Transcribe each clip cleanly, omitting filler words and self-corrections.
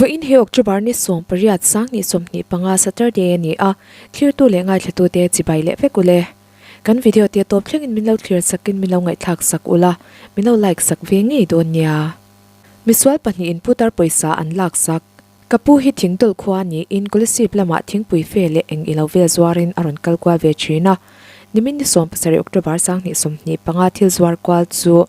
Vawiin hi October ni 18 2025 Saturday a ni a, thlirtu leh ngaithlatute chibai leh vek ule. Kan video te tawp thlengin min lo thlir sakin min lo ngaihthlak sak ula, min lo like sak ve ngei dawn nia. Misual pahnihin putar pawisa an lak sak. Ka pu hi thingtawlh khua niin Kolasib lamah thingpui fe leh eng ilo vel zuarin a rawn kal kual ve thin a. Nimin ni 17 October 2025 thil zuar kual chu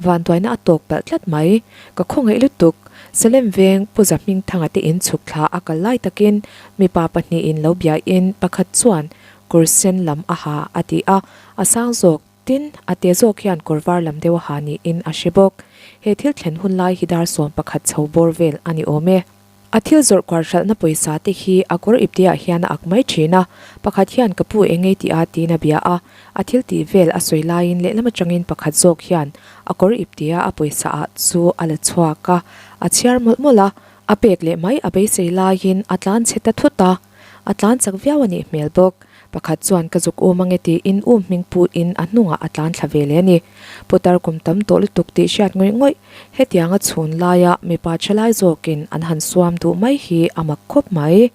vanduaina a tawk palh tlat mai. Ka khawngaih lutuk. Salem veng Pu Zahmingthanga te in chhuk thla a kal lai takin mipa pahnihin lo biain pakhat chuan kawr sen lam a ha a ti a, a sang zawk. Tin, a te zawk hian kawr var lam deuh a ha niin a hre bawk. He thil thlen hun lai hi dar 11 chho bawr vel a ni awm e. A thil zawrh kuar hralhna pawisa te hi a kawr ipteah hian a ak mai thin a, pakhat hian ka pu eng ei tih a tiin a bia a, a thil tih vel a sawi laiin lehlam atangin pakhat zawk hian a kawr iptea a pawisa ah chu a la chhuak a, a chhiar mawlh mawlh a, a pek leh mai a beisei laiin a tlan chhe ta thut a. A tlan chak viau a nih hmel bawk. Pakhat chuan ka zuk um ange tiin um hming puin a hnungah a tlan thla ve leh a ni. Putar kum tam tawh lutuk tih hriat ngawih ngawih, hetianga chhun laia mipa thalai zawkin an han suam duh mai hi a mak khawp mai.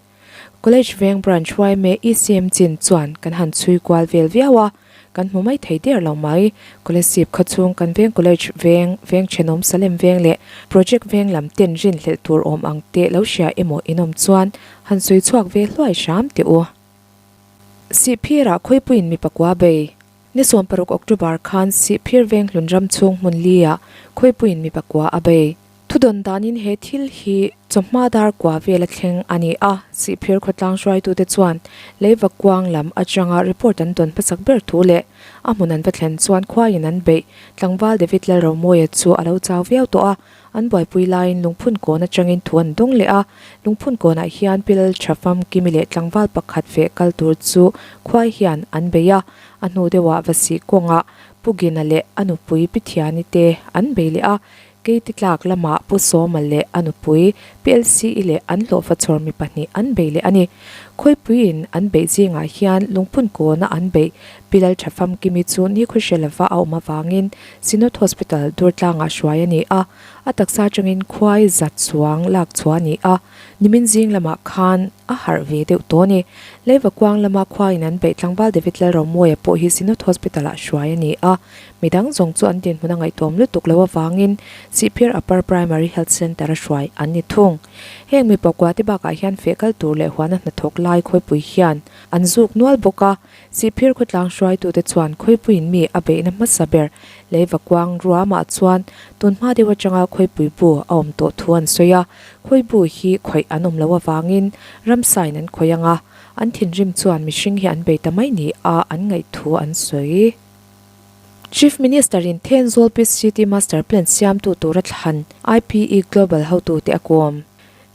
College veng branch yma ECM chin chuan kan han chhui kual vel viau a. Kan hmu mai thei der lo mai. Kolasib kha chhung kan veng college veng, veng thenawm Salem veng leh project veng lam ten rinhlelh tur awm ang teh lo hria emaw in awm chuan han sawi chhuak ve hluai hram teh u. Sihphirah khawipuiin mi pakua bei. Ni 16 October khan Sihphir veng hlun ram chhung hmun liah khawipuiin mi pakua a bei. Thudawn danin he thil hi chawhma dar kua vela thleng a ni a, Sihphir khawtlang hruaitute chuan leiva kuang lam atanga report an dawn hmasak ber thu leh a hmun an va thlen chuan khuaiin an beih. Tlangval David Lalromawia chu a lo chau viau tawh a, an buaipui laiin lungphun kawn atangin thu an dawng leh a, lungphun kawnah hian Pilal Thafam Kimi leh tlangval pakhat feh kal tur chu khuai hian an bei a, a hnu deuhah Vasih kawngah Pu Gina leh a nupui Pi Thiani te an bei leh a, Keiti tlak lamah Pu Sawma leh a nupui PLC-i leh an hlawhfa chhawr mi pahnih an bei leh a ni. Khawipuiin an beih zingah hian lungphun kawna an beih Pi Laltha Famkimi chu nikhaw hre lova a awm avangin Synod Hospital Durtlangah hruai a ni a, a taksa atangin khuai za chuang lak chhuah a ni a, nimin zing lamah khan a harh ve deuh tawh a ni. Leiva kuang lama khuaiin an beih tlangval David Lalromawia pawh hi Synod Hospital-ah hruai a ni a. Midang zawng chu an dinhmun a ngaihtuam lutuk lo avangin Sihphir Upper Primary Health Centre a hruai an ni thung. Heng mi pakua te bakah hian feh kal tur leh huana hnathawk lai khawipui hian an zuk nual bawk a. Sihphir khawtlang hruaitute chuan khawipuiin mi a beihna hmasa ber leiva kuang ruamah chuan tunhma deuh atanga khawipui bu a awm tawh thu an sawi a. Khawibu hi khawih an awm loh avangin ramsain an khawih ang a, an thinrim chuan mihring hi an bei ta mai ni a an ngaihthu an sawi. Chief Minister in Thenzawl Peace City Master Plan siamtu tura thlan IPE Global hotute a kawm.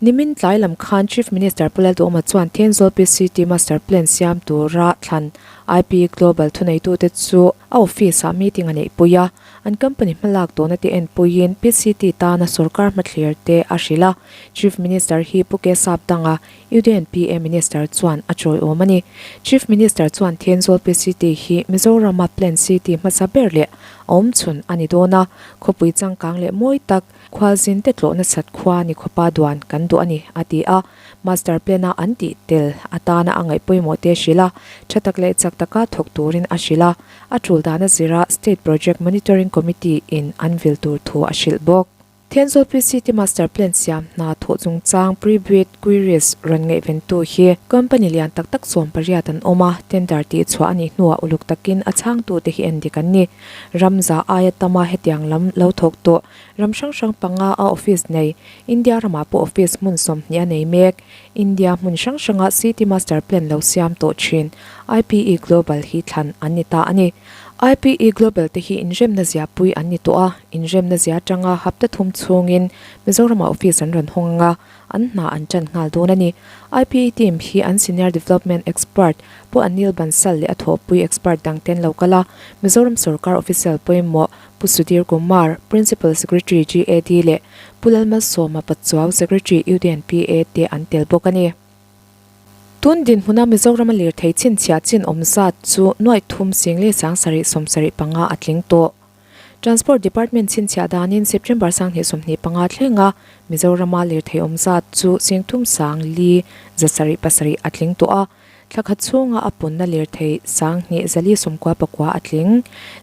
Nimin tlai lam khan Chief Minister Pu Lalduhawma chuan Thenzawl Peace City Master Plan siam tura thlan IPE Global thuneitute chu a office ah meeting a neihpui a, an company hmalak tawhna te enpuiin Peace City tana sorkar hmathlir te a hrilh a. Chief Minister hi Pu Kesap Danga UDNPA Minister chuan a chawiawm a ni. Chief Minister chuan Thenzawl PCT hi Mizorama Plan City hmasa ber leh a awm chhun a ni dawn a, khawpui changkang leh mawi tak, khualzin te tlawh nasat khua ni khawpa duan kan duh a ni, a ti a. Master Plan-a an tih tel atana a ngaih pawimawh te hrilh a, tha tak leh chak taka thawk turin a hrilh a, a tul dana zira State Project Monitoring Committee in an vil tur thu a hrilh bawk. Thenzawl PCT Master Plan siam hna thawh chungchang Pre-bid Queries rawn ngaihventu hi company lian tak tak 18 an awm a, tender tih chhuah a nih hnuah uluk takin a chhangtute hi en dik an ni. Ram za aia tama hetiang lam lo thawk tawh ram hrang hrang panga a office nei, India ramah pawh office hmun 20 a nei mek. India hmun hrang hranga City Master Plan lo siam tawh thin IPE Global hi thlan an ni ta a ni. IPE Global te hi inremna zia pui an ni tawh a, inremna zia atanga hapta thum chhungin Mizoramah office an rawn hawng ang a, an hna an tan nghal dawn a ni. IPE team hi an Senior Development Expert Pu Anil Bansal leh a thawhpui expert dang ten lo kal a, Mizoram sorkar official pawimawh Pu Sudhir Kumar, Principal Secretary GAD leh Pu Lalmalsawma Pachuau, Secretary UDNPA te an tel bawk a ni. Tun dinhmuna Mizorama lirthei chhinchhiah chin awm zat chu nuaih thum sing leh sang sarih 75 a tling tawh. Transport Department chhinchhiah danin September 2025 thlenga Mizorama lirthei awm zat chu singthum sang li 707 a tling tawh a, thla khat chhunga a punna lirthei 2499 a tling.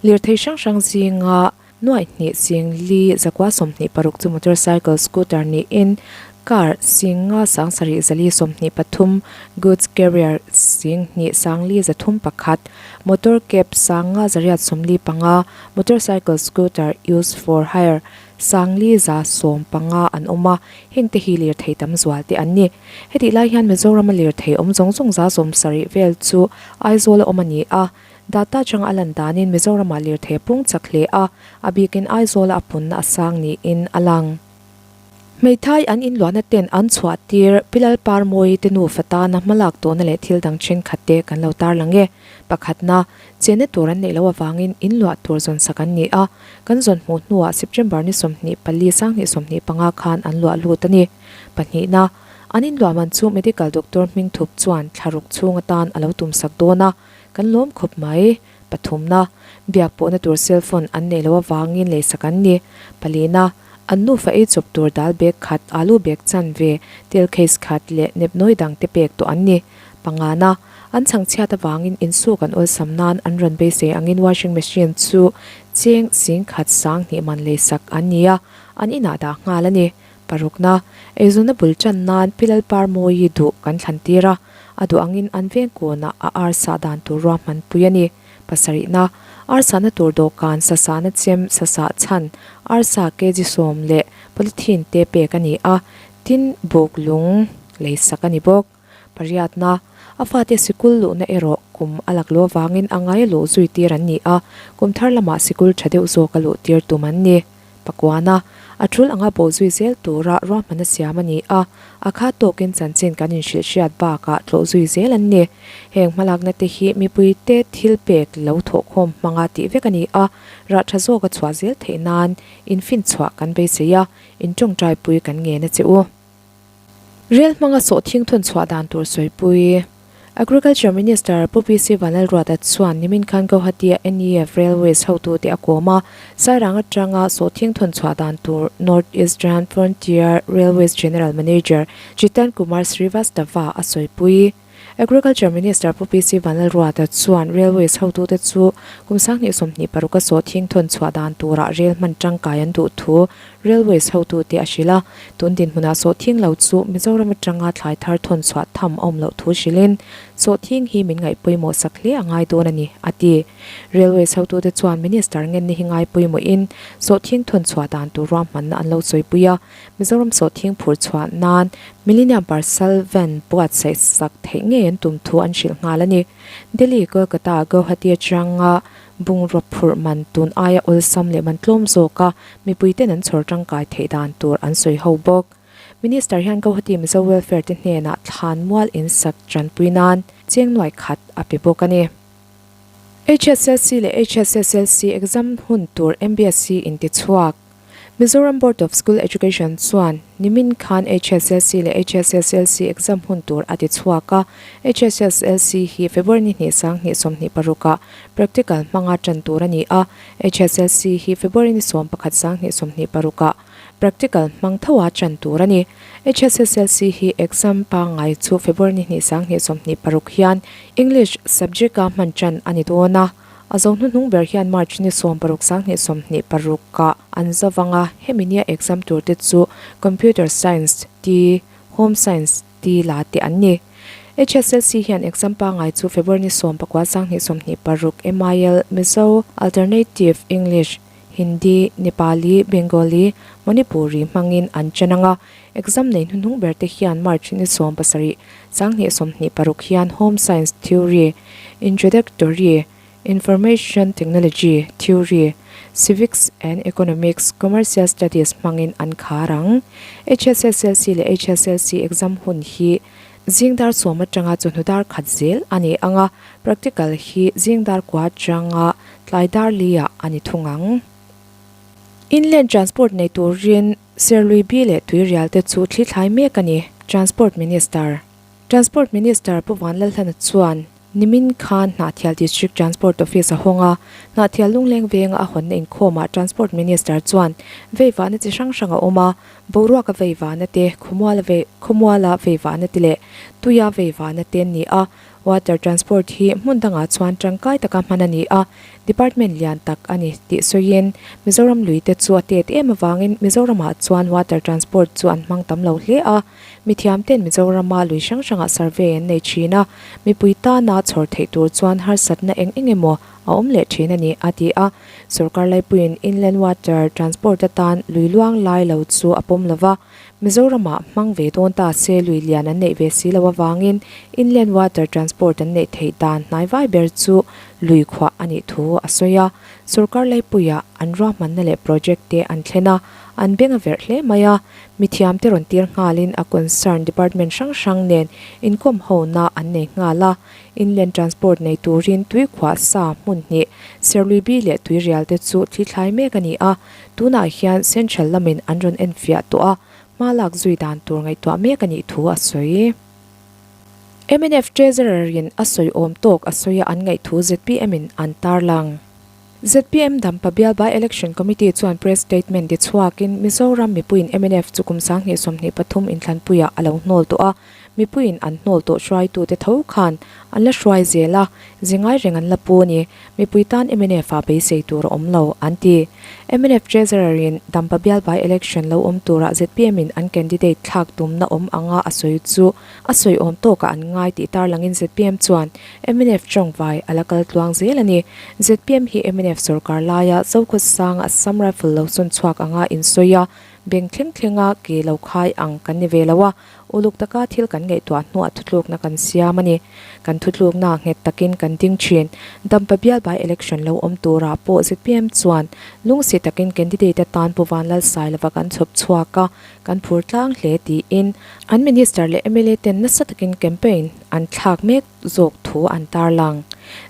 Lirthei hrang hrang zinga Nuaih hnih sing li zakua 26 chu motorcycle, scooter niin car sing nga 7 zali 23, goods carrier 2 sang li 301, motor cab 5 845, motorcycle, scooter used for hire 4 115 an awm a, hengte hi lirthei tam zual te an ni. Hetih lai hian Mizorama lirthei awm zawng zawng 70% vel chu Aizawl a awm a ni a, Data changa a lan danin Mizoramah lirthei a pung chak hle a, a bikin Aizawla a punna a sang niin a lang. Hmeithai an inluahna ten an chhuah tir Pilal Parmawi te nufa tana hmalak tawhna leh thil dang thenkhat te kan lo tarlang e. Pakhatna, chenna tur an neih loh avangin inluah tur zawn sak an ni a, kan zawn hmuh hnuah September ni 24 2025 khan an luah lut a ni. Pahnihna, an inluah man chu medical doctor hming thup chuan thlaruk chhung atan a lo tumsak dawn a, Kan lawm khawp mai. Pathumna, biak pawhna tur cell phone an neih loh avangin leisak an ni. Palina, an nufa ei chawp tur dal bag khat, alu bag chanve, tel case khat leh nepnawi dang te pek tawh an ni. Pangana, an chhangchhiat avangin insuk an awlsam nan an rawn beisei angin washing machine chu cheng sing khat 2000 man leisak an ni a, an inah dah nghal a ni. Parukna, eizawnna bul tan nan Pi Lalparmawi duh kan thlan tir a, a duh angin an veng kawnah a arsa dan tur ruahman pui a ni. Pasarihna, arsana tur dawhkan, sasana chem, sasah chhan, arsa kg 10 leh polythene te pek a ni a, tin buk lung leisak a ni bawk. Pariatna, a fate sikul luhna erawh kum a lak lo avangin a ngai a luh zui tir an ni a, kum thar lamah sikul tha deuh zawk a luh tir tum an ni. Pakuana, a tul anga bawh zui zel tura ruahmanna siam a ni a, a khat tawkin chanchin kan inhrilh hriat bakah tlawh zui zel an ni. Heng hmalakna te hi mipuite thil pek lo thawhkhawm hmanga tih vek a ni a, rah tha zawk a chhuah zel theih nan infinchhuah kan beisei a, intawngtaipui kan ngen a che u. Rel hmanga sawhthing thawn chhuah dan tur sawipui. Agriculture Minister Pu PC Vanlalruata chuan nimin khan Guwahati-a NEF Railways hotute a kawm a, Sairang atanga sawhthing thawn chhuah dan tur North Eastern Frontier Railways General Manager Jitan Kumar Srivastava a sawipui. Agriculture Minister Pu PC Vanlalruata chuan Railways hotute chu kum 2026 a sawhthing thawn chhuah dan turah rel hman tangkai an duh thu Railways hotute a hrilh a, tun dinhmunah sawhthing lo chu Mizoram atanga thlai thar thawn chhuah tham a awm loh thu hrilhin sawhthing hi min ngaih pawimawh sak hle a ngai dawn a ni, a ti. Railways hotute chuan Minister ngenni hi ngai pawimawhin sawhthing thawn chhuah dan tur ruahmanna an lo sawipui a, Mizoram sawhthing phur chhuah nan Millennium Parcel Van buatsaih sak theih ngei an tum thu an hrilh nghal a ni. Delhi, Kolkata, Guwahati atanga bungraw phurh man tun aia awlsam leh man tlawm zawka mipuiten an chhawr tangkai theih dan tur an sawi ho bawk. Minister hian Guwahati Mizo Welfare te hnenah thlan mual insak tanpui nan cheng nuai khat a pe bawk a ni. HSLC leh HSSLC exam hun tur MBSC intichhuak. Mizoram Board of School Education chuan nimin khan HSLC leh HSSLC exam hun tur a ti chhuak a, HSSLC hi February ni hnih 2026 ah practical hmanga tan tur a ni a, HSLC hi February ni 11 2026 ah practical hmang tho a tan tur a ni. HSSLC hi exam pangngai chu February ni hnih 2026 hian English subject a hman tan a ni dawn a. A zo hnuhnung ber hian March ni 16 2026 ah an zo vang a, hemi nia exam tur te chu Computer Science ti, Home Science ti la te an ni. HSLC hian exam pangngai chu February ni 19 2026 MIL, Mizo, Alternative English, Hindi, Nepali, Bengali, Manipuri hmangin an chen ang a, exam nei hnuhnung ber te hian March ni 17 2026 hian Home Science Theory, Introductory, Information Technology, Theory, Civics and Economics, Commercial Studies hmangin an khar ang. HSSLC leh HSLC exam hun hi zing dar 10 atanga chawhnu dar khat zel a ni ang a, practical hi zing dar kua atanga tlai dar li ah a ni thung ang. Inland Transport nei turin Serlui bi leh Tuirial te chu thli thlai mek a ni, Transport Minister. Transport Minister Pu Vanlalhlana chuan. Nimin khan Hnahthial District Transport Office a hawng a, Hnahthial Lungleng venga a hawnna inkhawmah Transport Minister chuan veivahna chi hrang hrang a awm a, boruaka veivahna te, khawmuala vei khawmuala veivahna te leh tuia veivahna te an ni a. Water Transport hi hmun dangah chuan tangkai taka hman a ni a, Department lian tak a ni tih sawiin Mizoram lui te chu a tet em avangin Mizoramah chuan Water Transport chu an hmang tam lo hle a. Mithiam ten Mizorama lui hrang hrangah survey an nei thin a, mipui tana chhawr theih tur chuan harsatna eng eng emaw a awm leh thin a ni, a ti a. Sorkar laipuiin Inland Water Transport atan lui luang lai lo chu a pawm lova, Mizoramah hmang ve dawn ta se lui lian an neih ve si lo avangin Inland Water Transport an neih theih dan hnaivai ber chu lui khuah a nih thu a sawi a. Sorkar laipuiah an ruahmanna leh project te an thlen a, an beng a verh hle mai a. Mithiamte rawn tir nghalin a concern department hrang hrang nen inkawm hona an nei nghal a, Inland Transport nei turin tuikhuah sa hmun hnih, Serluibi leh Tuirial te chu thli thlai mek a ni a, tunah hian Central lamin an rawn enfiah tawh a, hma lak zui dan tur ngaihtuah mek a nih thu a sawi. Mnf Treasurer in a sawi awm tawk a sawi a an ngaih thu zpm in an tarlang. Zpm Dampa Bial By Election Committee chuan press statement ti chhuakin Mizoram mipuiin mnf chu kum 2023 inthlanpuiah a lo hnawl tawh a, mipuiin an hnawl tawh hruaitute tho khan an la hruai zel a, zi ngai reng an la pu a ni. Mipui tan mnf ah beisei tur a awm lo, an ti. Mnf Treasurer in Dampa Bial By Election lo awm turah zpm in an candidate thlak tumna awm anga a sawi chu a sawi awm tawkah an ngai tih tarlangin zpm chuan mnf tawngvai a la kal tluang zel a ni. Zpm hi mnf sorkar laia Zokhawsanga Assam Rifle lo sawn chhuak anga insawi a, beng thleng thlenga ke lo khai ang kan ni ve lo a, uluk taka thil kan ngaihtuah hnuah thutlukna kan siam a ni. Kan thutlukna nghet takin kan ding thin. Dampa bial by election lo awm turah pawh zpm chuan lungsi takin candidate atan Pu Vanlalsailova kan chhawp chhuak a, Kan phur tlang hle tiin an Minister leh mla ten nasa takin campaign an thlak mek zawk thu an tarlang.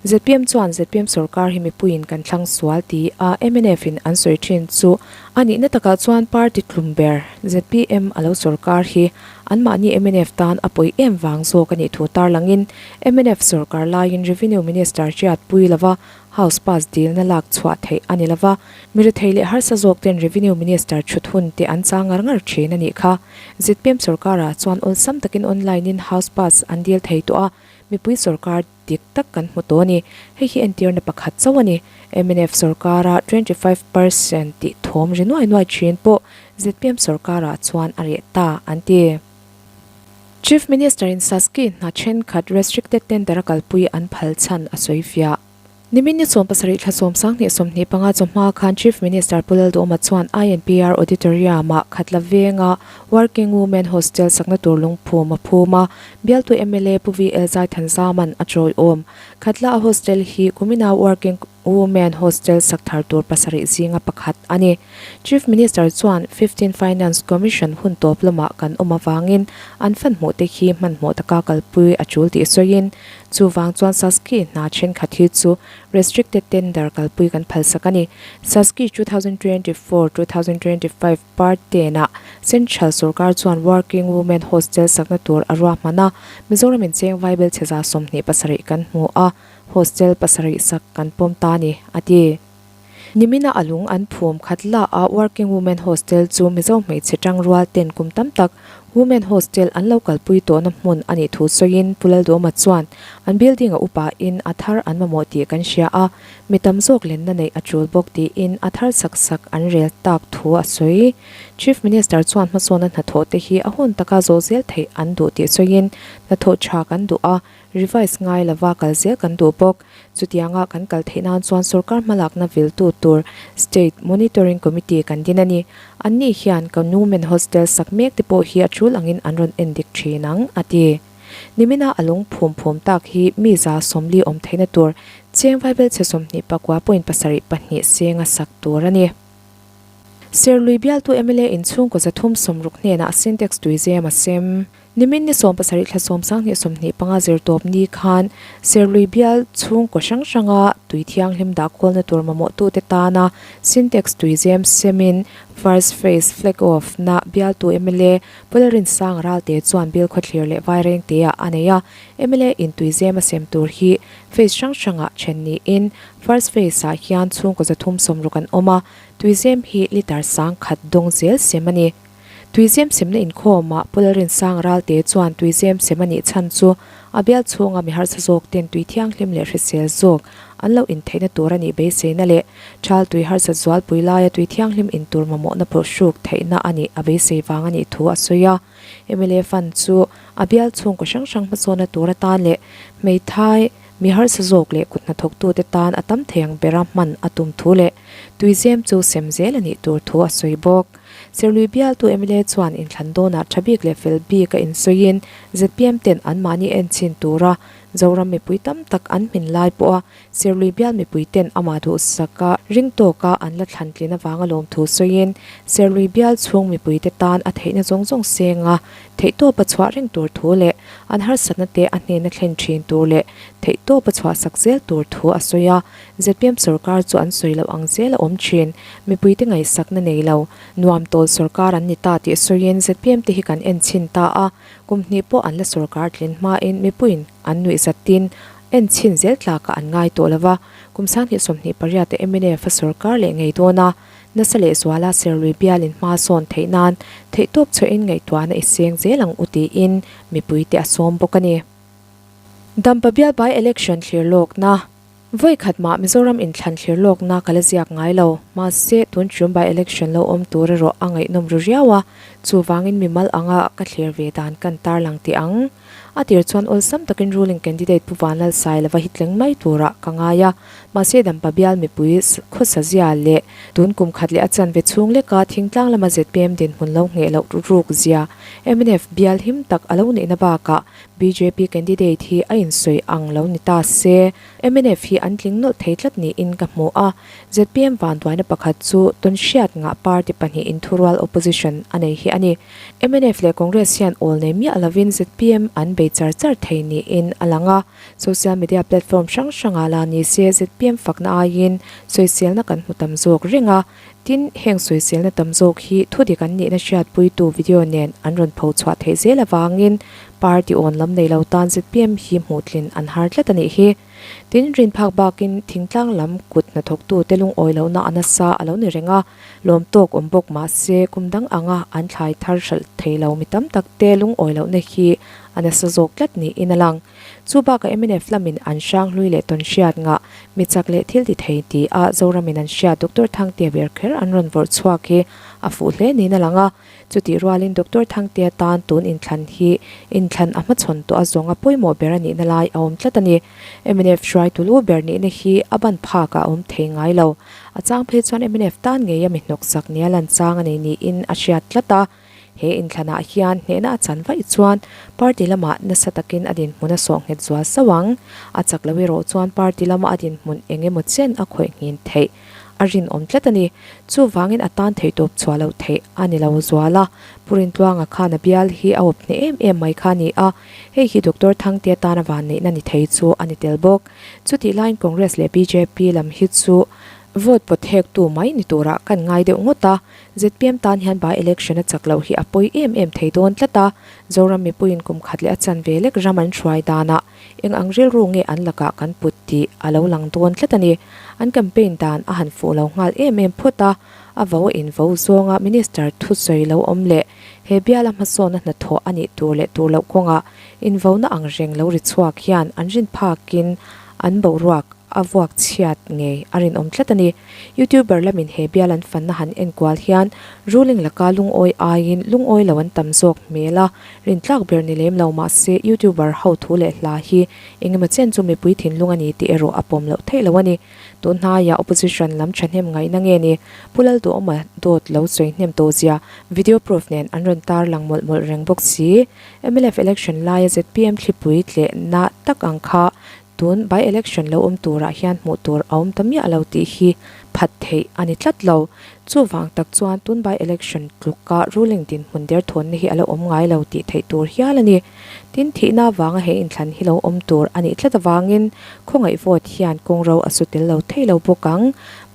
Zpm chuan zpm sorkar hi mipuiin kan thlang sual ti a mnf in an sawi thin chu a nihna takah chuan party tlum ber zpm a lo sorkar hi anmahni mnf tan a pawi em vang zawk a nih thu tarlangin mnf sorkar laiin Revenue Minister hriatpui lova House pass dilna lak chhuah theih a ni lova, mi rethei leh harsa zawk ten Revenue Minister thut hun te an chang ngar ngar thin a nih kha. Zpm sorkarah chuan awlsam takin online in House pass an dil thei tawh a, mipui sorkar dik tak kan hmu tawh a ni. Hei hi entirna pakhat chauh a ni. Mnf sorkara 25 percent tih thawm ri nuai nuai thin pawh zpm sorkarah chuan a reh ta an ti. Chief Minister in Saski hna thenkhat restricted tender a kalpui an phal chhan a sawi fiah. Nimin ni 70 thla 10 25 chawhma khan Chief Minister Pu Lalduhawma chuan INPR Auditorium-ah Khatla venga Working Women Hostel sakna tur lungphum a phum a, bialtu mla Pu VL Zaithanzaman a chawiawm. Khatla a hostel hi kumina Working Women Hostel sak thar tur pasarih zinga pakhat a ni. Chief Minister chuan Fifteen Finance Commission hun tawp lamah kan awm avangin an fan hmuh te hi hmanhmawh taka kalpui a tul tih sawiin, chuvang chuan Saski hna thenkhat hi chu restricted tender kalpui kan phalsak a ni. Saski 2024 2025 Part ten ah Central sorkar chuan Working Women Hostel sakna tur a ruahman a, Mizoram in cheng vaibel chheza 27 kan hmu a, Hostel pasarih sak kan pawm ta a ni, a ti. Nimina a lung an phum khat la a Working Women Hostel chu Mizo hmeichhe tangrual ten kum tam tak Women Hostel an lo kalpui tawhna hmun a nih thu sawiin Pu Lalduhawma chuan an building a upa in a thar an mamawh tih kan hria a, mi tam zawk lenna neih a tul bawk tiin a thar sak sak an rel tak thu a sawi. Chief Minister chuan hmasawnna hnathawh te hi a hun taka zawh zel theih an duh tih sawiin hnathawh tha kan duh a, Revise ngai lova kal zel kan duh bawk. Chutianga kan kal theih nan chuan sorkar hmalakna viltu tur State Monitoring Committee kan din a ni. Anni hian kan Women Hostel sak mek te pawh hi a tul angin an rawn en dik thin ang, a ti. Nimina a lung phum phum tak hi mi 140 awm theihna tur cheng vaibelchhe 29 point pasarih pahnih senga sak tur a ni. Serlui bialtu mla inchhungkaw 360 hnenah Sintex tuizem a sem. Nimin ni 17 thla 2025 zirtawp ni khan Serlui bial chhungkaw hrang hranga tui thianghlim dah kawlna tur mamawhtute tana Sintex tuizem semin First Phase Flag Off na bialtu mla Pu Lalrinsanga Ralte chuan bill khawthlir leh Vairengte-ah a nei a, mla in tuizem a sem tur hi phase hrang hrangah then niin First Phase-ah hian chhungkaw 360 an awm a, tuizem hi litre 10,000 dawng zel sem a ni. Tuizem semna inkhawmah Pu Lalrinsanga Ralte chuan tuizem sem a nih chhan chu a bial chhunga mi harsa zawk ten tui thianghlim leh hrisel zawk an lo intheihna tur a nih beiseina leh thal tui harsat zualpui laia tui thianghlim in tur mamawhna phawrh hruk theihna a nih a beisei vang a nih thu a sawi a. Mla Fund chu a bial chhungkaw hrang hrang hmasawnna tur atan leh hmeithai mi harsa zawk leh kut hnathawktute tan a tam thei ang bera hman a tum thu leh tuizem chu sem zel a nih tur thu a sawi bawk. Serlui bialtu mla chuan inthlan dawnah tha bik leh fel bik a insawiin zpm ten anmahni enchhin tura Zoram mipui tam tak an hmin lai pawha Serlui bial mipui ten amah duhsaka ring tawka an la thlan tlin avanga lawmthu sawiin Serlui bial chhung mipuite tan a theihna zawng zawng senga theihtawpa chhuah reng tur thu leh an harsatna te a hnena thlen thin tur leh theihtawpa chhuahsak zel tur thu a sawi a. Zpm sorkar chu an sawi loh ang zel a awm thin. Mipuite ngaihsakna nei lo, nuam tawl sorkar an ni ta tih sawiin zpm te hi kan en chhin ta a, kum hnih pawh an la sorkar tlin hmain mipuiin an nuih zatin en chhin zel tlakah an ngai tawh lo va, kum 2028 a mnf a sorkar leh ngei dawn a, nasa leh zuala Serlui bialin hma sawn theih nan theihtawp chhuahin ngaihtuahna i seng zel ang u tiin mipuite a sawm bawk a ni. Dampa bial by election thlir lawkna. Vawi khat mah Mizoram inthlan thlir lawkna ka la ziak ngai lo. Mahse, tun ṭum by election lo awm tur erawh a ngaihnawm ru riau a, chuvangin mimal anga ka thlir ve dan kan tarlang teh ang. A tir chuan awlsam takin ruling candidate Pu Vanlal Sailova hi tleng mai turah ka ngai a, mahse Dampa bial mipui khawsa zia leh tun kum khat leh a chanve chhung leka thingtlang lama zpm dinhmun lo ngheh loh ruk zia mnf bial him tak a lo nihna bakah Bjp candidate hi a insawi ang lo ni ta se, mnf hi an tling nawlh thei tlat niin ka hmu a. Zpm vanduaina pakhat chu tawnhriat ngah party pahnihin thurual opposition a nei hi a ni. Mnf leh Congress hian awl nei miah lovin zpm an bei char char thei niin a lang a. Social media platform hrang hrangah lah ni se zpm fakna aiin sawiselna kan hmu tam zawk reng a. Tin, heng sawiselna tam zawk hi thudik an nihna hriatpuitu video nen an rawn pho chhuah theih zel avangin party awn lam nei lo tan zpm hi hmuhtlin an har tlat a nih hi. Tin, rin phak bakin thingtlang lam kut hnathawktute lungawi lohna a nasa a lo ni reng a, lawm tawk awm bawk mah se kum dang anga an thlai thar hralh thei lo mi tam takte lungawi lohna hi a nasa zawk tlat niin a lang. Chu bakah mnf lamin an hrang hlui leh tawn hriat ngah, mi chak leh thil ti thei ti a Zoramin an hriat Doctor Thangtea ber kher an rawn vawrh chhuak hi a fuh hle niin a lang a. Chutih rualin Doctor Thangtea tan tun inthlan hi inthlan a hmachhawn tawh a zawng a pawimawh ber a nihna lai a awm tlat a ni. Mnf hruaitu lu ber nihna hi a ban phakah a awm thei ngai lo. A chang phei chuan mnf tan ngeia mi hnawksak nia lan chang a nei niin a hriat tlat a. He inthlanah hian hnehna a chan vaih chuan party lamah nasa takin a dinhmun a sawh nghet zual sauh ang. A chak lo erawh chuan party lama a dinhmun eng emaw chen a khawih nghin theih a rinawm tlat a ni. Chuvangin a tan theih tawp chhuah loh theih a ni lo zual a. Pu Rintluanga khan a bial hi a awp hneh em em mai kha a ni a, hei hi Doctor Thangtea tana vanneihna ni thei chu a ni tel bawk. Chutih laiin Congress leh bjp lam hi chu vote pawthektu mai ni turah kan ngai deuh ngawt a. Zpm tan hian by election a chak loh hi a pawi em em thei dawn tlat a, Zoram mipuiin kum khat leh a chanve lek ram an hruai danah eng ang rilru nge an lakah kan put tih a lo lang dawn tlat a ni. An campaign dan a han fuh lo nghal em em phawt a, a vo a invo zawnga Minister thusawi lo awm leh he biala hmasawnna hnathawh a nih tur leh tur loh kawngah invona ang reng lo ri chhuak hian an rin phakin an boruak a vuak chhiat ngei a rinawm tlat a ni. Youtuber lamin he bial an fanna han enkual hian ruling laka lungawi aiin lungawi lo an tam zawk hmel a, rintlak ber ni lem lo mahse youtuber ho thu leh hla hi engemaw chen chu mipui thinlung a ni tih erawh a pawm loh theih lo a ni. Tun hnaiah opposition lam thahnem ngaihna nge ni? Pu Lalduhawma dawt lo sawi hnem tawh zia video proof nen an rawn tarlang mawlh mawlh reng bawk si. Mnf election laia zpm thlipui tlehna tak ang kha Tun by election lo awm turah hian hmuh tur a awm ta miah lo tih hi phat theih a ni tlat lo. Chuvang tak chuan tun by election tluka ruling dinhmun derthawnna hi a la awm ngai lo tih theih tur hial a ni. Tin, thihna avanga he inthlan hi lo awm tur a nih tlat avangin khawngaih vote hian kawngro a su tel lo thei lo bawk ang.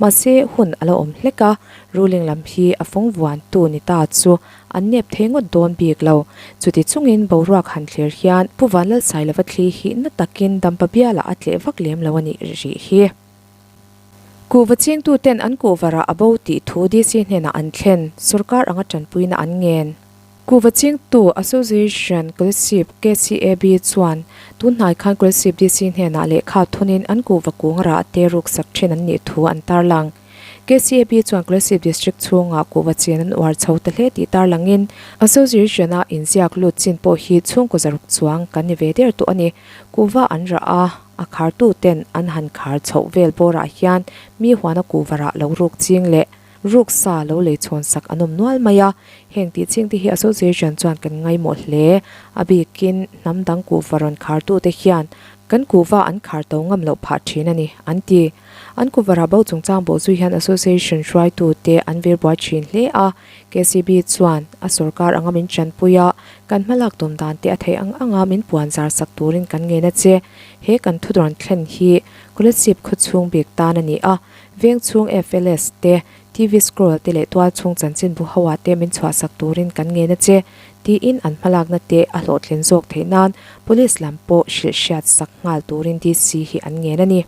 Mahse, hun a la awm hlek a, ruling lam hi a fawng vuantu ni ta chu an nep thei ngawt dawn bik lo. Chuti chungin boruak han thlir hian Pu Vanlalsailova thli hi na takin Dampa bialah a tleh vak lem lo a nih rih hi. Kuhva chingtuten an kuhvarah a bo tih thu DC hnenah an thlen, sorkar anga tanpuina an ngen. Kuhva chingtu Association Kolasib KCAB chuan tun hnai khan Kolasib DC hnenah lehkha thunin an kuhva kung rah te ruksak thin an nih thu an tarlang. KCAB chuan Kolasib District chhungah kuhva chen an uar chho ta hle tih tarlangin Association-a inziak lut chin pawh hi chhungkaw zaruk chuang kan ni ve der tawh a ni. Kuhva an rah a. A khartu ten an han khar chhoh vel bawrah hian mi huana kuhvarah lo ruk ching leh ruk sa lo lei chhawn sak an awm nual mai a. Heng tih ching te hi Association chuan kan ngaimawh hle. A bikin hnam dang kuhva rawn khartu te hian kan kuhva an khar to ngam loh phah thin a ni, an ti. An kuhvarah bo chungchang bawh zui hian Association hruaitu te an vir buai thin hle a. KCB chuan a sorkar anga min tanpui a, kan hmalak tum dan te a theih ang anga min puan zar sak turin kan ngen a che. He kan thudawn thlen hi Kolasib khawchhung bik tan a ni a, veng chhung FLS te, TV scroll te leh tual chhung chanchinbu ho ah te min chhuah sak turin kan ngen a che, tiin an hmalakna te a hlawhtlin zawk theih nan Police lam pawh hrilh hriat sak nghal turin DC hi an ngen a ni.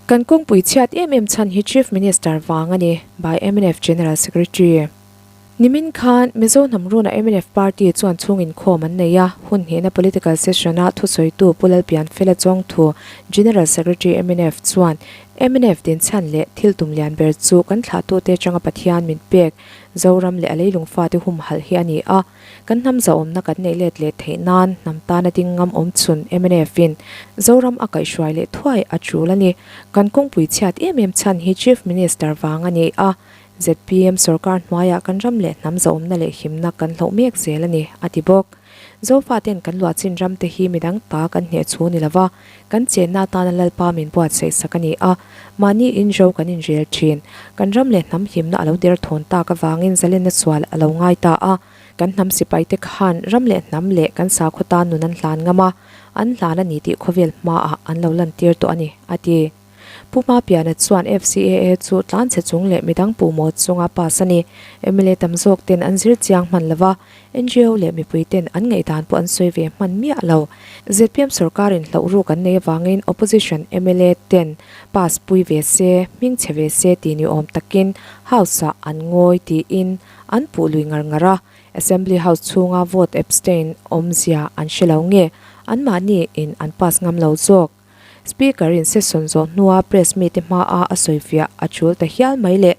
Kan kawngpui chhiat em em chhan hi Chief Minister vang a ni, by mnf General Secretary. Nimin khan Mizo hnam runa mnf party chuan chhung inkhawm an nei a, hun hnihna political session-a thusawitu Pu Lalpianfela Chawngthu, General Secretary mnf chuan mnf dinchhan leh thil tum lian ber chu kan thlahtute atanga Pathian min pek Zoram leh a leilung fate humhalh hi a ni a. Kan hnam zahawmna kan neih let leh theih nan hnam tana ding ngam awm chhun mnf in Zoram a kaihhruai leh thuai a tul a ni. Kan kawngpui chhiat em em chhan hi Chief Minister vang a ni a, zpm sorkar hnuaiah kan ram leh hnam zahawmna leh himna kan hloh mek zel a ni, a ti bawk. Zofaten kan luahchin ram te hi midang ta kan hneh chu ni lova, Kan chenna atana Lalpa min buatsaih sak a ni a, mahni in ro kan inrel thin. Kan ram leh hnam himna a lo derthawn tak avangin zalenna sual a lo ngai ta a. Kan hnam sipaite khan ram leh hnam leh kan sakhaw tan nun an hlan ngam a, an hlan a ni tih khawvel hmaah an lo lantir tawh a ni, a ti. Pu Hmapiana chuan FCAA chu tlanchhe chung leh midang puhmawh chunga pass a ni. Mla tam zawk ten an zir chiang hman lova, ngo leh mipui ten an ngaihdan pawh an sawi ve hman miah lo. Zpm sorkarin hlauh ruk an nei avangin opposition mla ten pass pui ve se, hming chhe ve se tih ni awm takin House ah an ngawi tiin an puh lui ngar ngar a. Assembly House chhunga vote abstain awmzia an hre lo nge anmahni in an pass ngam lo zawk. Speaker in session zawh hnua press mite hmaa a sawifiah a chul ta hial mai le.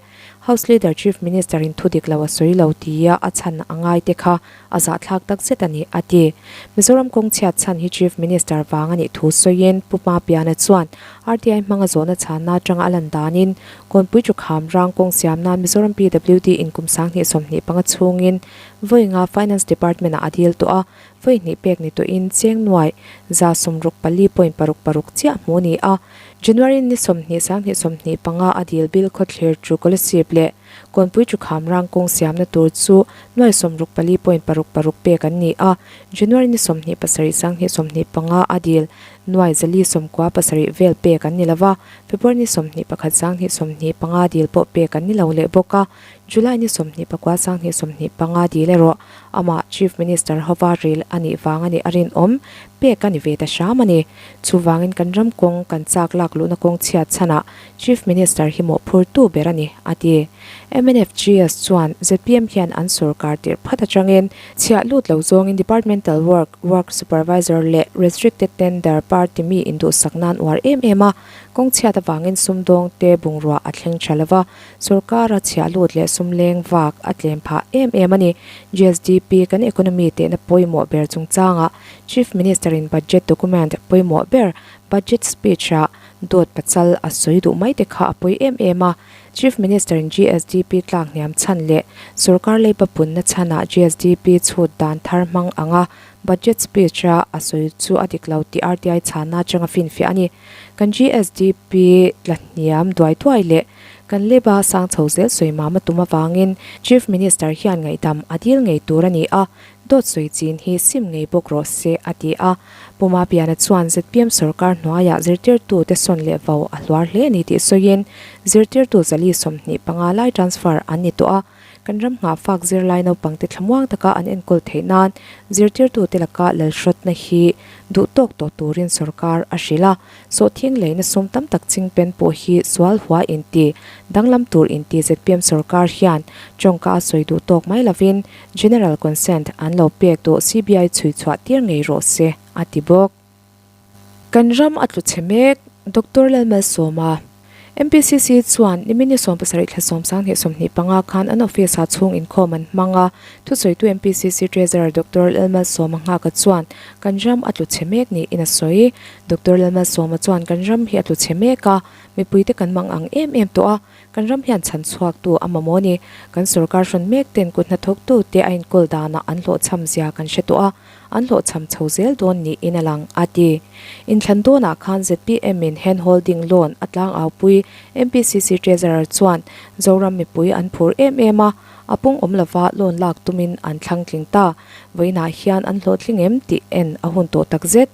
House Leader Chief Minister in thudik lo a sawi lo tia a chhan a ngai te kha a zahthlak tak zet a ni, a ti. Mizoram kawng chhiat chhan hi Chief Minister vang a nih thu sawiin Pu Hmapiana chuan RTI hmanga zawhna chhanna atanga a lan danin Kawnpui Chukham rang kawng siam nan Mizoram PWD in kum 2025 chhungin vawi nga Finance Department ah a dil tawh a, Vawi hnih pek ni tawhin cheng nuai 64.66 chiah hmu ni a, January ni 20 2025 a dil bil khawthlir chu Kolasib leh Kawnpui Chukham rang kawng siamna tur chu nuai 64.66 pek an ni a, January ni 27 2025 a dil nuai 497 vel pek an ni lova, February ni 21 2025 dil pawh pek an ni lo leh bawk a. July ni 24 2025 dil erawh amah Chief Minister hova rel a nih vang a nih a rinawm pek a ni ve ta hram a ni. Chuvangin kan ram kawng kan chak lak luhna kawng chhiat chhanah Chief Minister hi mawhphurtu ber a ni, a ti. Mnf GS chuan zpm hian an sorkar tirh phat atangin chhiah lut lo zawngin Departmental Work, Work Supervisor leh Restricted Tender party mi induhsak nan uar em em a, kawng chhiat avangin sumdawngte bungrua a thleng tha lova, Sorkara chhiah lut leh sum leng vak a tlem phah em em a ni. GSDP kan economy tehna pawimawh ber chungchangah Chief Minister in budget document pawimawh ber budget speech ah dawt pachal a sawi duh mai te kha a pawi em em a. Chief Minister in GSDP tlak hniam chhan leh sorkar leiba punna chhanah GSDP chhut dan thar hmang anga budget speech a a sawi chu a dik lo tih RTI chhanna atanga finfiah a ni. Kan GSDP tla hniam duai duai leh. Kan leba sang chho zel sawi mam a tum avangin Chief Minister hian ngaihdam a dil ngei tur a ni a, dawt sawi chin hi sim ngei bawk rawh se, a ti a. Pu Mapiana chuan zpm sorkar hnuaiah zirtirtute sawn leh vo a hluar hle a ni tih sawiin zirtirtu zali 25 lai transfer an ni tawh a, Kan ram nghahfak zirlai naupangte thlamuang taka an enkawl theih nan zirtirtute laka lalhrawtna hi duh tawk tawh turin sorkar a hrilh a. Sawhthing leina sum tam tak chingpen pawh hi sual hua inti danglam tur inti zpm sorkar hian tawngka a sawi duh tawk mai lovin General Consent an lo pek tawh CBI chhui chhuah tir ngei rawh se, a ti bawk. Kan ram a tlu chhe mek, Doctor Lalmalsawma. MPCC chuan nimin ni 70 thla 10 25 khan an office ah chhung inkhawm an hmang a, thusawitu MPCC Treasurer Doctor Lalmalsawma nghaka chuan kan ram a tlu chhe mek niin a sawi. Doctor Lalmalsawma chuan kan ram hi a tlu chhe mek a, mipuite kan mang ang em em tawh a, kan ram hian chhan chhuaktu a mamawh a ni. Kan sorkar hrawn mek ten kut hnathawktute a inkawl danah an hlawhchham zia kan hre tawh a, an hlawhchham chho zel dawn niin a lang, a ti. Inthlan dawnah khan zpm in hand holding loan a tlangaupui MPCC Treasurer chuan Zoram mipui an phur em em a, a pung awm lova loan lak tumin an thlang tling ta. Vawiinah hian an hlawhtling em tih en a hun tawh takzet.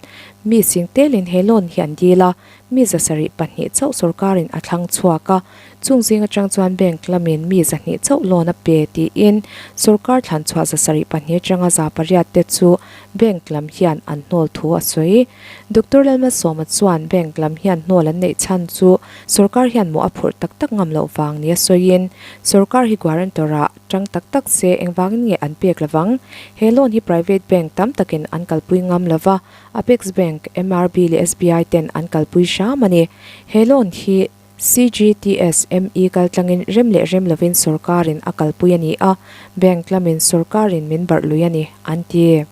Mi sing telin he loan hi an dil a, Mi 72 chauh sorkarin a thlang chhuak a, chung zing atang chuan bank lamin mi 200 chauh loan a pe tiin sorkar thlan chhuah 72 atanga 800 te chu bank lam hian an hnawl thu a sawi. Doctor Lalmalsawma chuan bank lam hian hnawl an neih chhan chu sorkar hian mawh a phurh tak tak ngam loh vang nia sawiin sorkar hi guarantor ah tang tak tak se engvangin nge an pek lovang? He loan hi private bank tam takin an kalpui ngam lova, Apex Bank, MRB leh SBI ten an kalpui hram a ni. He loan hi CGTSME kaltlangin rem leh rem lovin sorkarin a kalpui a ni a, bank lamin sorkarin min barh lui a ni, an ti.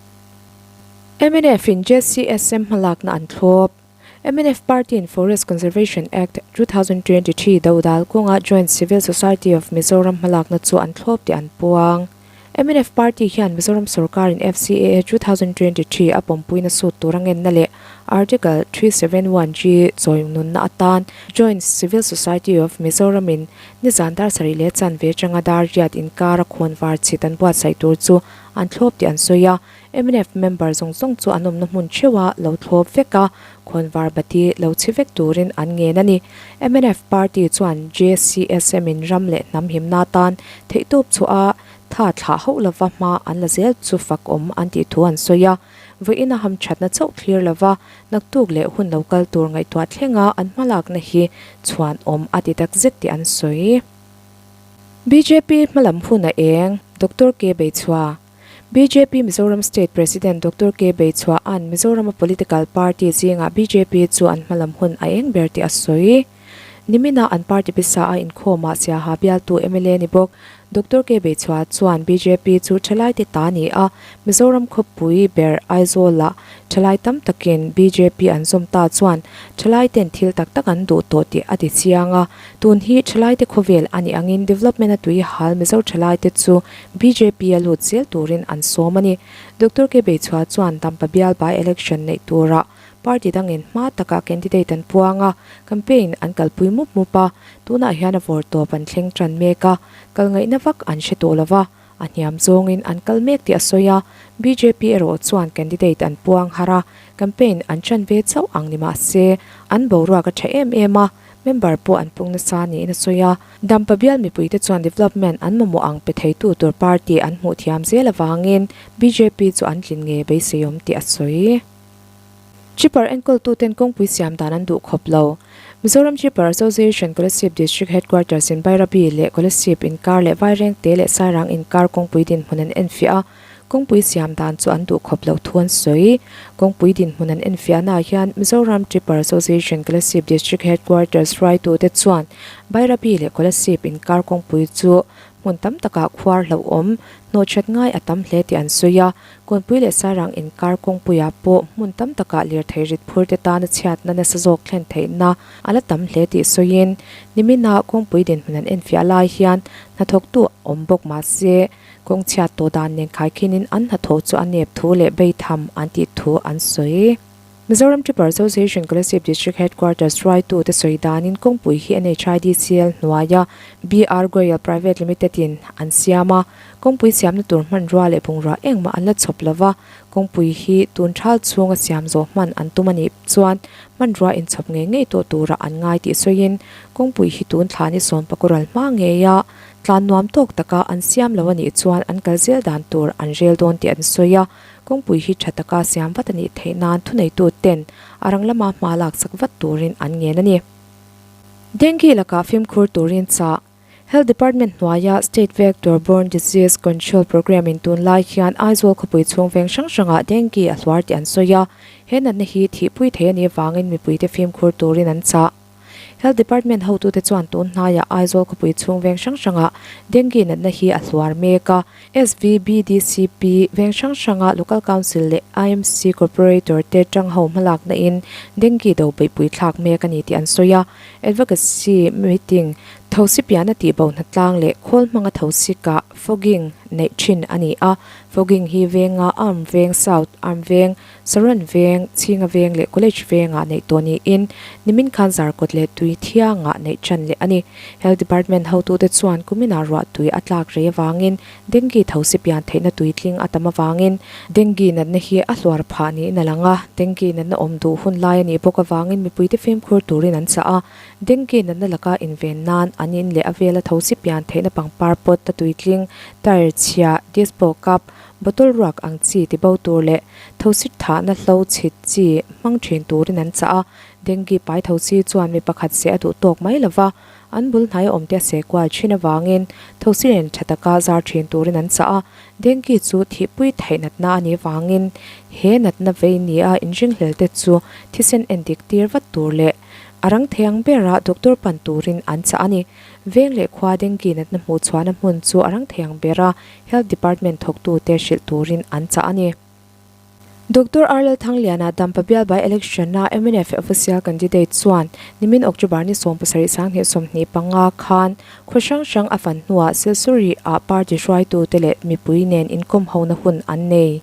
Mnf in JCSM hmalakna an thlawp. Mnf party in Forest Conservation Act, 2023 dodal kawnga Joint Civil Society of Mizoram hmalakna chu an thlawp tih an puang. Mnf party hian Mizoram sorkarin FCAA 2023 a pawmpuina sut tur a ngenna leh Article 371G chawi nunna atan Joint Civil Society of Mizoram in nizan dar sarih leh chanve atanga dar riat inkar a khawn var chhit an buatsaih tur chu an thlawp tih an sawi a. Mnf member zawng zawng chu an awmna hmun theuha lo thlawp vek a, khawn var bati lo chhi vek turin an ngen a ni. Mnf party chuan JCSM in ram leh hnam himna tan theihtawp chhuah a tha thlah hauh lova hma an la zel chu fak awm an tih thu an sawi a. Vawiin a hamthatna chauh thlir lova naktuk leh hun lo kal tur ngaihtuah thlenga an hmalakna hi chhuan awm a ti takzet tih an sawi. Bjp hmalam hun a eng, Doctor K Beichhua. Bjp Mizoram State President Doctor K Beichhua'n Mizorama political party zingah bjp chu an hmalam hun a eng ber tih a sawi. Nimina an party pisa a inkhawmah Siaha bialtu mla ni bawk Doctor K Beichhua chuan bjp chu thalaite ta ni a, Mizoram khawpui ber Aizawlah thalai tam takin bjp an zawm ta chuan thalaiten thil tak tak an duh tawh tih a ti chiang a. Tun hi thalaite khawvel a nih angin development a tui hal Mizo thalaite chu bjp a lut zel turin an sawm a ni. Doctor K Beichhua chuan Dampa bial by election neih turah party dangin hma takah candidate an puang a, campaign an kalpui mup mup a, tunah hian a vawrtawp an thleng tan mek a, kal ngaihna vak an hre tawh lo va, a hniam zawngin an kal mek tih a sawi a, bjp erawh chuan candidate an puang har a, campaign an tan ve chauh ang ni mah se an boruak a tha em em a, Member pawh an pung nasa niin a sawi a, Dampa bial mipuite chuan development an mamawh ang pe theitu tur party an hmuh thiam zel avangin bjp chu an tlin nge beiseiawm tih a sawi. Chipper enkawltuten kawngpui siam dan an duh khawp lo. Mizoram Chipper Association Kolasib District Headquarters in Bairabi leh Kolasib inkar leh Vairengte leh Sairang inkar kawngpui dinhmun an enfiah a, Kawngpui siam dan chu an duh khawp loh thu an sawi. Kawngpui dinhmun an enfiahnaah hian Mizoram Tipper Association Kolasib District Headquarters hruaitute chuan Bairabi leh Kolasib inkar kawngpui chu hmun tam takah khuar hlauhawm hnawhchat ngai a tam hle tih an sawi a. Kawnpui leh Sairang inkar kawngpuiah pawh hmun tam takah lirthei rit phurte tana chhiatna nasa zawk thlen theihna a la tam hle tih sawiin niminah kawngpui dinhmun an enfiah lai hian hnathawktu awm bawk mahse Kawng chhiat tawh dan nen khaikhinin an hnathawh chu a nep thu leh beitham an tih thu an sawi. Mizoram Tripper Association Kolasib District Headquarters hruaitute sawi danin kawngpui hi NHIDCL hnuaia BR Goyal Private Limited in an siam a, kawngpui siamna tur hmanrua leh bungrua engmah an la chhawp lova, kawngpui hi tun thal chhunga siam zawh hman an tum a nih chuan hmanrua inchhawp ngei ngei tawh tura an ngai tih sawiin kawngpui hi tun thla ni sawm pakural hma ngeia tlan nuam tawk taka an siam lo a nih chuan an kal zel dan tur an rel dawn tih an sawi a. Kawngpui hi tha taka siam vat a nih theih nan thuneituten a rang lama hma lak chak vat turin an ngen a ni. Dengue lakah fimkhur turin chah Health Department hnuaia State Vector Borne Disease Control Programme in tunlai hian Aizawl khawpui chhung veng hrang hrangah dengue a hluar tih an sawi a, he natna hi thihpui thei a nih avangin mipuite fimkhur turin an chah. Health Department hotute chuan tun hnaiah Aizawl khawpui chhung veng hrang hrangah dengue natna hi a hluar mek a. SVBDCP veng hrang hranga Local Council leh IMC Corporator te tang ho hmalakna in dengue do beihpui thlak mek a ni tih an sawi a. Advocacy meeting thosi piahna tihbo hnatlang leh khawl hmanga thosi kah, fogging, neih thin a ni a. Fogging hi venga Arm Veng South, Arm Veng, Saron veng, Chhinga veng leh College vengah neih tawh niin nimin khan Zarkawt leh tui thiangah neih ṭan leh a ni. Health Department hotute chuan kuminah ruah tui a tlak rei avangin dengue thosi pian theihna tuitling a tam avangin dengue natna hi a hluar phah niin a lang a, dengue natna awm duh hun lai a nih bawk avangin mipuite fimkhur turin an chah a, dengue natna laka inven nan an in leh a vela thosi pian theihna pangpar pot a tuitling, tyre chhia, dispo cup, Bottle ruak ang chi tibo tur leh thosi thahna hlo chhit chi hmang thin turin an chah a, dengue pai thosi chuan mi pakhat seh a duh tawk mai lova, an bul hnai awmte a seh kual thin avangin thosi nen tha taka zar thin turin an chah a, dengue chu thihpui theih natna a nih vangin he natna vei nia inringhlel te chu thisen endik tir vat tur leh a rang thei ang bera doctor pan turin an chah a ni. Veng leh khua dengue natna hmuh chhuahna hmun chu a rang thei ang bera Health Department thawktute hrilh turin an chah a ni. Doctor R Lalthangliana Dampa bial by election-a mnf official candidate chuan nimin October ni 17 2025 khan khaw hrang hrang a fan hnuah Silsuri-ah party hruaitute leh mipui nen inkawm hona hun an nei.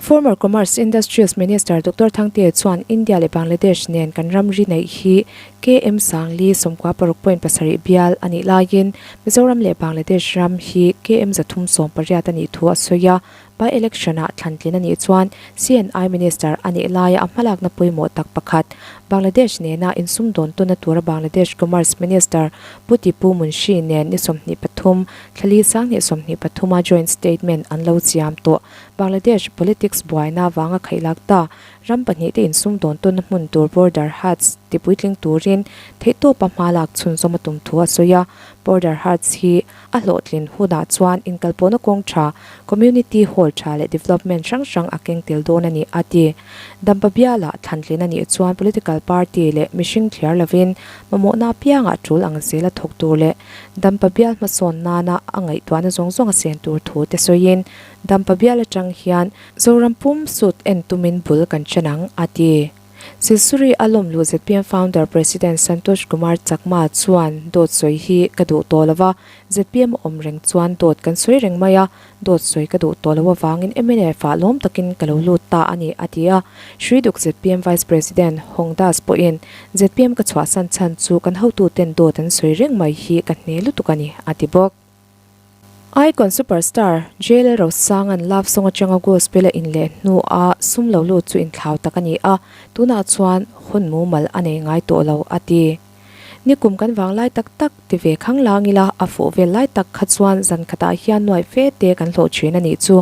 Former Commerce Industries Minister Doctor Thangtea chuan India leh Bangladesh nen kan ramri neih hi KM Sangli 16.7 bial a nih laiin Mizoram leh Bangladesh ram hi KM 318 a nih thu a sawi a. By election-ah thlantlin a nih chuan CNI Minister a nih laia a hmalakna pawimawh tak pakhat Bangladesh nena insumdawn tuna tura Bangladesh Commerce Minister Pu Tipu Munshi nen ni 23 thlali sanghnih 23 a joint statement an lo chiam tawh. Bangladesh politics buaina vanga khaihlak ta ram pahnihte insumdawn tawnna hmun tur border hats ti puitling turin theihtawpa hma lak chhunzawm a tum thu a sawi a. Border hats hi a hlawhtlin hunah chuan inkalpawhna kawng tha, community hall tha leh development hrang hrang a keng tel dawn a ni, a ti. Dampa bialah thlantlin a nih chuan political party leh mihring thliar lovin mamawhna apiangah tul ang zela thawk tur leh Dampa bial hmasawn nana a ngaihtuahna zawng zawng a sen tur thu te sawiin Dampa bial atang hian Zoram pum sut en tumin bul kan chen ang, a ti. Silsuri a lawm luh zpm founder President Santosh Kumar Chakma chuan dawt sawi hi ka duh tawh lo va, zpm a awm reng chuan dawt kan sawi reng mai a, dawt sawi ka duh tawh lo avangin mnf ah lawm takin ka lo lut ta a ni, a ti a. Sriduk zpm Vice President Hong Das pawhin zpm ka chhuahsan chhan chu kan hotuten dawt an sawi reng mai hi ka hne lutuk a ni, a ti bawk. Icon Superstar JL Rosanga'n love song atanga gospel a inleh hnuah sum lo lut chu inthlau tak a ni a, tunah chuan hun mumal a nei ngai tawh lo, a ti. Nikum kan vang lai tak tak ti ve khang lang ila, a fuh vel lai tak kha chuan zan khatah hian nuai fe te kan hlawh thin a nih chu.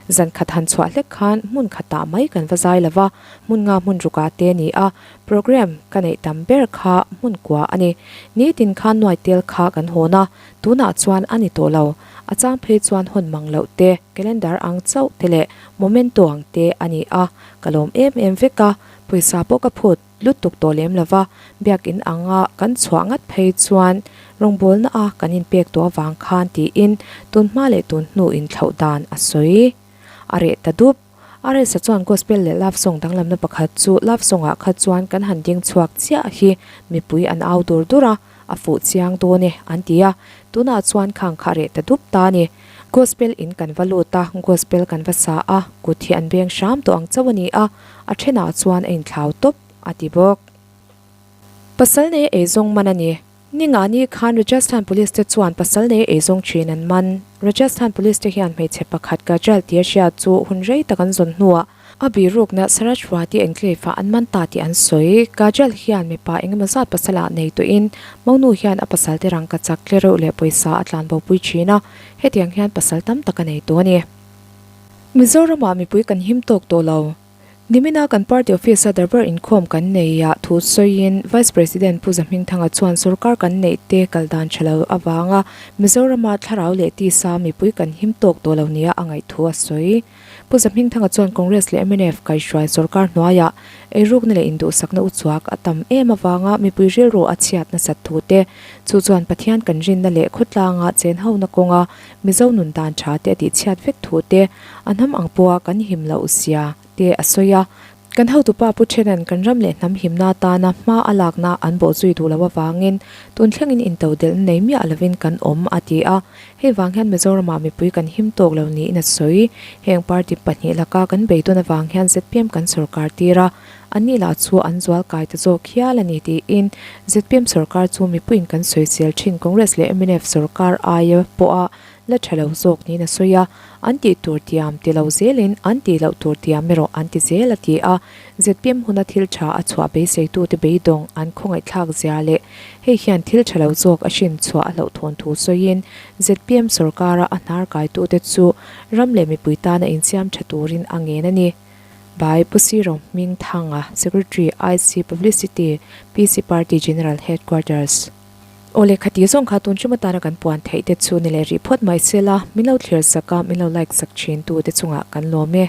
Zan khat han chhuah hlek khan hmun khatah mai kan va zai lo va, hmun nga hmun rukah te a ni a, program ka neih tam ber kha hmun kua a ni. Nitin khan nuai tel kha kan hawn a, Tunah chuan a ni tawh lo. A chang phei chuan hawn mang loh te, calendar ang chauh te leh momento ang te a ni a, ka lawm em em vek a, pawisa pawh ka phut lutuk tawh lem lo va, biakin anga kan chhuah ngat phei chuan rawngbawlna a kan inpek tawh avang khan tiin tun hma leh tun hnu inthlauh dan a sawi. A reh ta dup. RS-a chuan gospel leh love song danglamna pakhat chu love song-ah kha chuan kan han ding chhuak chiah hi mipui an au dur dur a, a fuh chiang dawn e an ti a, tunah chuan khang kha reh ta dup ta a ni. Gospel in kan va lut a, gospel kan va sa a, kut hi an beng hram tawh ang chauh a ni a. A thenah chuan a inthlau tawp, a ti bawk. Pasal nei eizawng man a ni. Ningani khan Rajasthan Police te chuan pasal nei eizawng thin an man. Rajasthan Police te hian hmeichhe pakhat Kajal tia hriat chu hun rei tak an zawn hnuah a birukna Saraswati Enclave ah an man ta tih an sawi. Kajal hian mipa engemaw zat pasalah nei tawhin Monu hian a pasal te rangkachak tlereuh leh pawisa a tlanbopui thin a, hetiang hian pasal tam tak a nei tawh a ni. Mizoramah mipui kan him tawk tawh lo. Nimina kan party office-a darbar inkhawm kan nei ah thu sawiin Vice President Pu Zahmingthanga chuan sorkar kan neih te kal dan tha lo avanga Mizorama thlarau leh tisa mipui kan him tawk tawh lo nia a ngaih thu a sawi. Pu Zahmingthanga chuan Congress leh mnf kaihhruai sorkar hnuaiah eirukna leh induhsakna uchuak a tam em avanga mipui rilru a chhiat nasat thu te chu chuan Pathian kan rinna leh khawtlanga chenhona kawnga Mizo nun dan tha te a tihchhiat vek thu te, a hnam ang pawha kan him loh zia te a sawi a. Kan hotupa Pu Thenan kan ram leh hnam himna atana hma a lakna an bawh zui duh loh avangin tun thlengin intodelhna nei miah lovin kan awm a ti a. Hei vang hian Mizoramah mipui kan him tawk lo niin a sawi. Heng party pahnih laka kan beidawn avang hian zpm kan sorkar tir a, anni lah chu an zual kai ta zawk hial a ni tiin zpm sorkar chu mipuiin kan sawisel thin Congress leh mnf sorkar aia pawha la tha lo zawk niin a sawi a, an tih tur tiam ti lo zelin an tih loh tur tiam erawh an ti zel a ti a, zpm huna thil tha a chhuah beiseitute beidawng an khawngaihthlak zia leh hei hian thil tha lo zawk a hrin chhuah a hlauhthawn thu sawiin zpm sorkara a hnar kaitute chu ram leh mipui tana insiam tha turin a ngen a ni. By Pu Siro Hmingthanga, Secretary, IC Publicity, PC Party General Headquarters. Aw lehkha tih zawng kha tun ṭum atana kan puan theih te chu ni leh rih phawt mai se la, min lo thlir sak a, min lo like sak ṭhin tu te chungah kan lawm e.